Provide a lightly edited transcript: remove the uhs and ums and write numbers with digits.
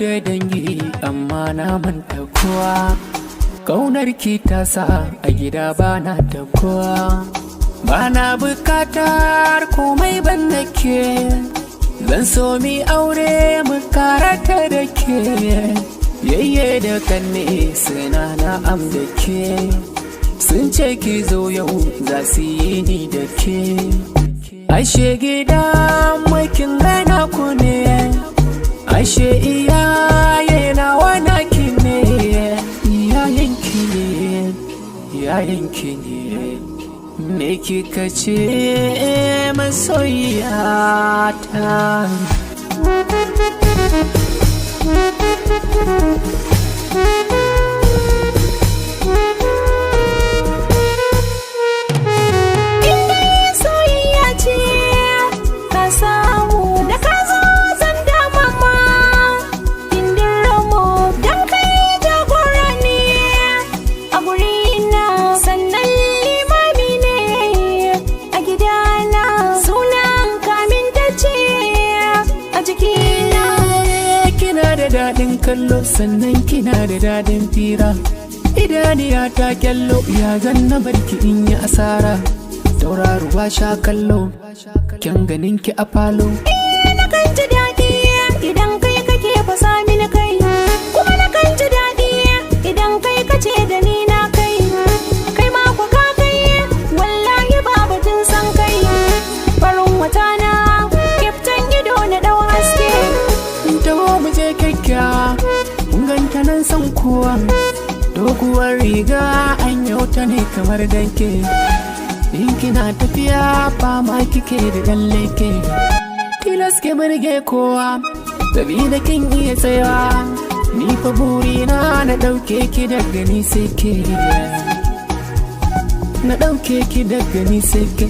da dangi amma na manta kowa. Kaunar ki ta sa a gida bana ta kowa. Bana bukatar komai ban da ke. Zan so mi aure mu karata da ke. Yayye da kanne suna na'am da ke. Sun ce ki zo yau, za su yi ni da ke. Ashe gida makin gana ku ne. Ashe iyaye na wana ki ne. Iyayenki ne, iyayenki ne. Me kika ce, masoyiyata? Indai soyayya ce ka samu, da ka zo zan dama ma gindin ramo, dan kai jagora ne a gurina, sannan limami ne a gidana, sunan kamintacce a jikina. Kina da daɗin kallo, sannan kina da daɗin fira. Idaniya ta kyallo, ya zan na barki in yi asara? Tauraruwa sha kallo, kyan ganin ki a falo. Na kan ji daɗi idan kai kake fasa mini kai, kuma na kan ji daɗi idan kai kace da ni na kai. Kai ma ku ka kai, wallahi ba batun san kai. Farin wata na, kyaftan ido na ɗau haske. Taho mu je kyakkyawa, mun ganta nan san kowa. Doguwar riga an yauta ne kamar danke. In kina tafiya fama kike da ɗan leke. Tilas ke burge kowa, sabida kin iya tsayawa. Ni fa burina na ɗauke ki daga ni sai ke. Na ɗauke ki daga ni sai ke.